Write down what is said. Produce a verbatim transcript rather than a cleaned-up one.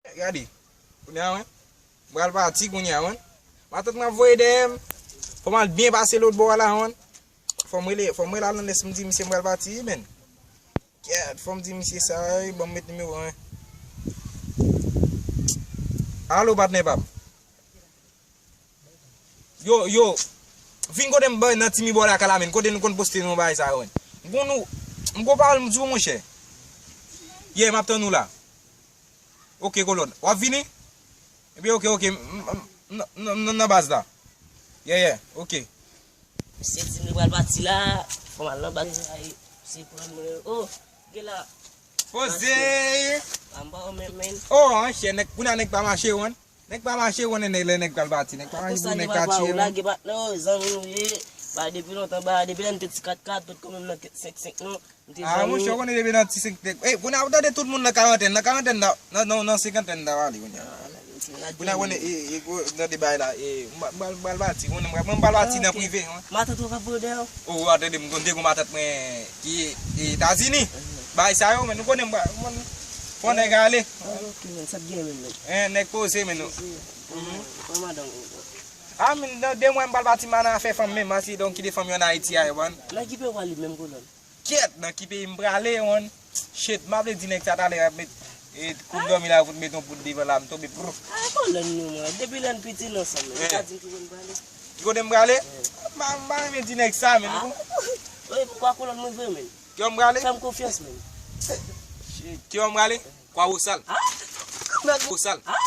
Gade. Kounye a, wen. M pral pati kounye a, wen. Matant mwen ap voye dèyè m. Fò m al byen pase lòt bò a la, wen. Fò m rele, fò m rele Alanès, m di misye m pral pati, wi, men. Kèt, fò m di misye sa, wi, ban m met nimewo, wen. Alo, patnè pa m. Yo, yo, vin kote m bay nan Timi bò lakay la, men. Kote nou konn poste nou bagay sa yo, men. M konn nou, m konn pawòl m di w, monchè. Yeah, m ap tann ou la. Ok, kolòn. W ap vini? Ebyen, ok, ok. M, m, m, m, m, m nan baz la. Yeah, yeah, ok. Misye di m li pral pati la. Fò m al nan baz la. Misye pran mwen. Oh, gen la. Poze! Anba w menm, men. Oh, monchè, nèg, kounye a nèg pa mache, wan. Nèg pa mache, wan, nèg, lè nèg pral pati. Nèg pa mache, pou nèg pa tchwe, wan. Lage patnè, zanmi nou ye. Ba, depi lontan, ba, depi lè n te ti kat kat, potko menm nan senk senk non. M te zanmi. Ah, monchè, w konnen depi nan ti senk senk. Ey, kounye a, ou tande tout moun nan karantèn, nan karantèn, nan, nan, nan, nan senkantèn, n ta pale, kounye a. Kounye a, konnen, e, e, gwo, m tande bagay la, e, m pral, m pral pati, konnen, mwen, mwen, m pral pati nan prive, wan. Matant ou k ap voye dèyè w? Oh, w a tande, m konn te gon matant mwen ki, ki Etazini. Bagay sa yo, men nou konnen, m pral, mwen, fò nèg ale. Ah, ok, men, sa t gen menm, men. Eh, nèg poze, men nou. Poze. Mwen madanm ou. Ah, men, nan de mwa, m pral pati, m pa nan afè fanm menm, m ap eseye donk kite fanm yo an Ayiti a, yo, wan. Nan ki peyi w prale menm, kolòn? Kèt, nan ki peyi m prale, wan. Shit, m ap vle di nèg sa talè, y ap met, e, kout dòmi la, fout met yon poud devan la, m tonbe, prou. Ah, kolòn nou, mwen. Depi lè n piti, n ansanm, men. Ou ka di m ki kote m prale? Ki kote m prale? M pa, m pa renmen di nèg sa, men. Ah. Wi, papa kolòn mwen vre, men. Ki bò m prale? Fè m konfyans, men. Shit, ki bò m prale? Kwa Wosal. Ah? Kwa Wosal. Ah?